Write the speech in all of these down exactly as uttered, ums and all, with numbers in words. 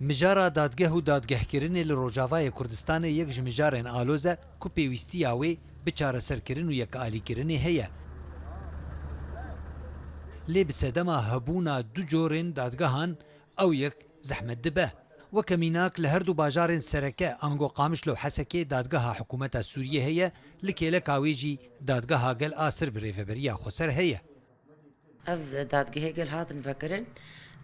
Mijara dadgeh û dadgehkirinê li Rojavayê Kurdistanê yek ji mijarên aloz e ku pêwîstiya wê bi çareserkirin û yekalîkirinê heye. Lê bi sedema hebûna du corên dadgehan ew yek zehmet dibe. Weke mînak li her du bajarên sereke ango Qamişlo û Hesekê dadgeha hikûmeta Sûriyê heye, li kêleka wê jî dadgeha gel a ser bi Rêveberiya Xweser heye. Ev dadgehê gel hatin vekirin,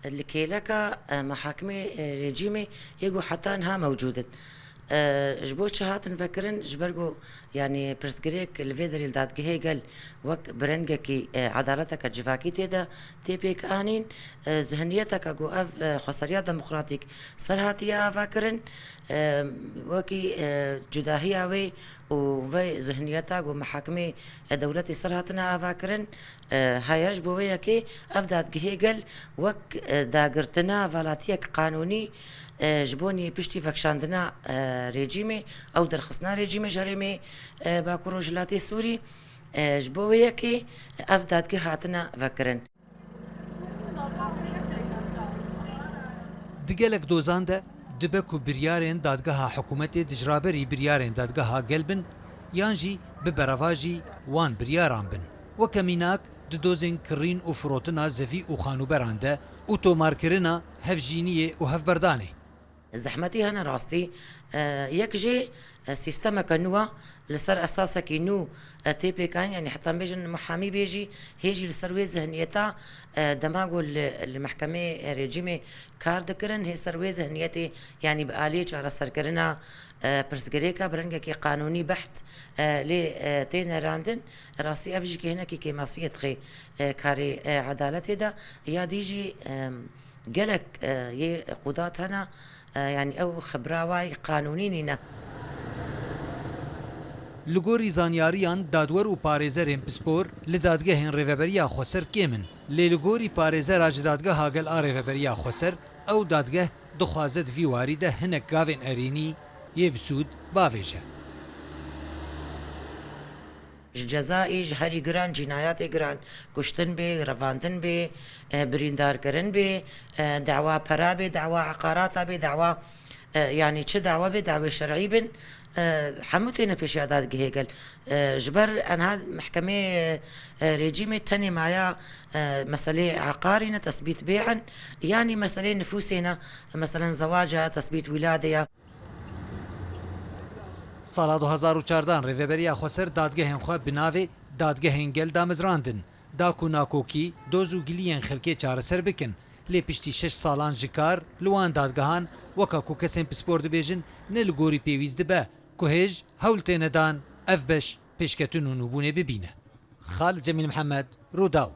li kêleka, e, mehakimê, e, rejîmê yê ku heta niha mewcûd in. E, ji bo çi hatin vekirin? Ji ber ku, yanî, pirsgirêk li vê derê li dadgehê gel wek bi rengekî, e, edaleteke civakî tê de tê pêk anîn, e, zihniyeteke ku ev, e, xweseriya demokratîk ser hatiye avakirin, e, wekî, e, cudahiya wê û vê zihniyeta ku mehakimê, e, dewletê ser hatine avakirin, e, heye. Ji bo vê yekê ev dadgehê gel wek, e, dagirtina velatiyek qanûnî, e, ji bo nî piştî vekişandina, e, rejîmê, ew derxistina rejîmê ji herêmê, e, Bakur Rojhilatê Sûrî, e, ji bo vê yekê ev dadgeh hatine vekirin. Di gelek dozan de dibe ku biryarên dadgeha hikûmetê dijraberî biryarên dadgeha gel bin, yan jî bi berevajî wan biryaran bin. Weke mînak, di dozên kirîn û firotina zevî û xanûberan de û tomarkirina hevjîniyê û hevberdanê. Zehmetî hene rastî. E, yek jê, e, sîstemeke nû e, li ser esasekî nû, e, tê pêkanîn, yanî heta em bêjin muhamî bê jî, hê jî li ser wê zihniyeta, e, dema ku li, li mehkemê, e, rejîmê kar dikirin, hê ser wê zihniyetê, yanî bi aliyê çareserkirina, e, pirsgirêka bi rengekî qanûnî beht, e, lê, e, tê nerandin. Rastî ev jî kênekî kêmasiyê dixê, e, karê, e, edaletê de. Ya dî jî, e, gelek, e, yê qudat hene, e, yanî ew xibra wayî qanûnî nîne. Li gorî zanyariyan, dadwer û parêzerên pispor li dadgehên Rêveberiya Xweser kêm in. Lê li gorî parêzera ji dadgeha gel a Rêveberiya Xweser, ew dadgeh dixwaze di vî warî de hinek gavên erênî yê bi sûd bavêje. Ji cezayî, ji herî giran, cînayatê giran, kuştin bê, revandin bê, e, birîndarkirin bê, e, dawa pera bê, dawa eqarata bê, dawa, e, yanî çi dawa bê, dawê şer'î bin, e, hemû têne pêşiya dadgehê gel. E, ji ber enha mehkemê, e, e, rejîmê tenê maya, e, meselê eqarî ne, tesbît bê'in, yanî meselê nifûsê ne, meselen zewaca, tesbît wîladê ya. Sala du hazar û çardan Rêveberiya Xweser dadgehên xwe bi navê Dadgehên Gel damezrandin, da ku nakokî, doz û giliyên xelkê çareser bikin. Lê piştî şeş salan ji kar li wan dadgehan, weka ku kesên pispor dibêjin, ne li gorî pêwîst dibe ku hêj hewl têne dan ev beş pêşketin û nûbûnê bibîne. Xalid Cemîl Mihemed, Rûdaw.